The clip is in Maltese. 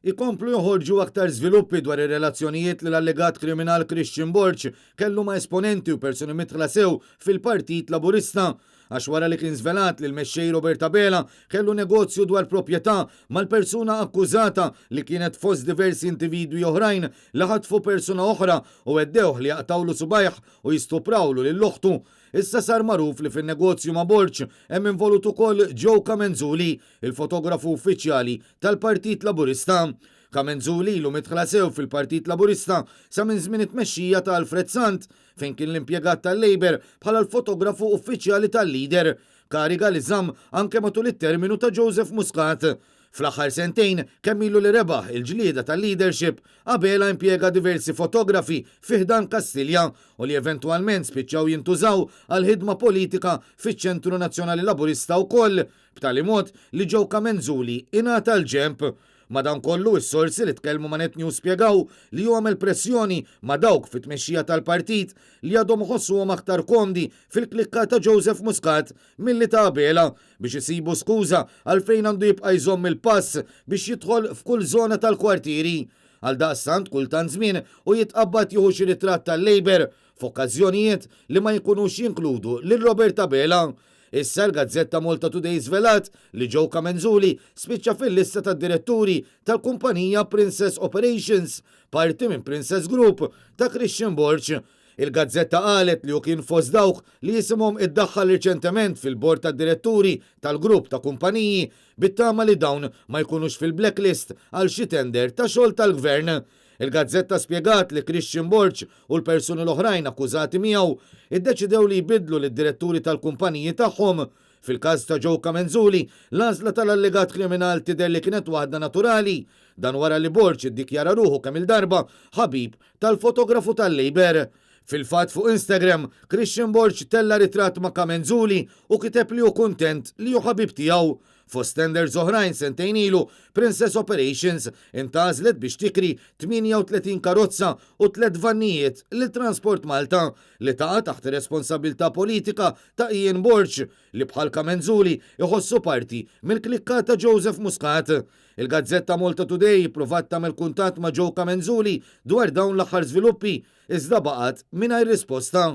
Ikomplu joħorġu aktar żviluppi dwar ir-relazzjonijiet li l-allegat kriminal Christian Borg kellu ma' esponenti u persuni midħla sew fil-Partit Laburista. Għax wara li kien żvelat li l-Mexxej Robert Abela kellu negozju dwar proprjetà mal-persuna akkużata li kienet fost diversi individwi oħrajn li ħatfu persuna oħra u għeddewh li jaqtgħulu subgħajh u jistuprawlu lil oħtu, issa sar magħruf li fin-negozju ma' Borg hemm involut ukoll Joe Camenzuli, il-fotografu uffiċjali tal-Partit Laburista. Camenzuli ilu midħla sew fil-Partit Laburista sa minn żmien it-tmexxija ta' Alfred Sant, fejn kien l-impjegat tal-Labour bħala l-fotografu uffiċjali tal-leader, kariga li żamm anke matul it-terminu ta' Joseph Muscat. Fl-aħħar sentejn, kemm ilu li rebaħ il-ġlieda tal-leadership, Abela impjega diversi fotografi fi ħdan Kastilja u li eventwalment spiċċaw jintużaw għal ħidma politika fiċ-Ċentru Nazzjonali Laburista wkoll, b'tali mod li Joe Camenzuli ingħata l-ġenb. Madankollu, is-sorsi li tkellmu ma' Net News spjegaw li hu għamel pressjoni ma' dawk fit-tmexxija tal-partit li għadhom iħossuhom aktar komdi fil-klikka ta' Joseph Muscat milli ta' Abela biex isibu skuża għalfejn għandu jibqa' jżomm il-pass biex jidħol f'kull żona tal-kwartieri. Għaldaqstant kull tant żmien hu jitqabbad jieħu xi ritratt tal-Labour f'okkażjonijiet li ma jkunux jinkludu lil Robert Abela. Issa l-gazzetta Malta Today żvelat li Joe Camenzuli spiċċa fil-lista tad-diretturi tal-kumpanija Princess Operations, parti minn Princess Group ta' Christian Borg. Il-gazzetta qalet li hu kien fost dawk li isimhom iddaħħal riċentement fil-bord tad-diretturi tal-grupp ta' kumpaniji bit-tama li dawn ma jkunux fil-blacklist għal xi tender ta' xogħol tal-Gvern. Il-gazzetta spjegat li Christian Borg u l-persuni l-oħrajn akkużati miegħu iddeċidew li jbiddlu lid-diretturi tal-kumpaniji tagħhom. Fil-każ ta' Joe Camenzuli, l-għażla tal-allegat kriminal tidher li kienet waħda naturali. Dan wara li Borg iddikjara ruħu kemm-il darba ħabib tal-fotografu tal-Labour. Fil-fatt fuq Instagram, Christian Borg tella' ritratt ma' Camenzuli u kiteb li hu kuntent li hu ħabib tiegħu. Fost tenders oħrajn sentejn ilu, Princess Operations intgħażlet biex tikri 38 karozza u tlett vannijiet lil Transport Malta, li taqa' taħt ir-responsabbiltà politika ta' Ian Borg, li bħal Camenzuli jħossu parti mill-klikka ta' Joseph Muscat. Il-gazzetta Malta Today ippruvat tagħmel kuntatt ma' Joe Camenzuli dwar dawn l-aħħar żviluppi, iżda baqgħet mingħajr risposta.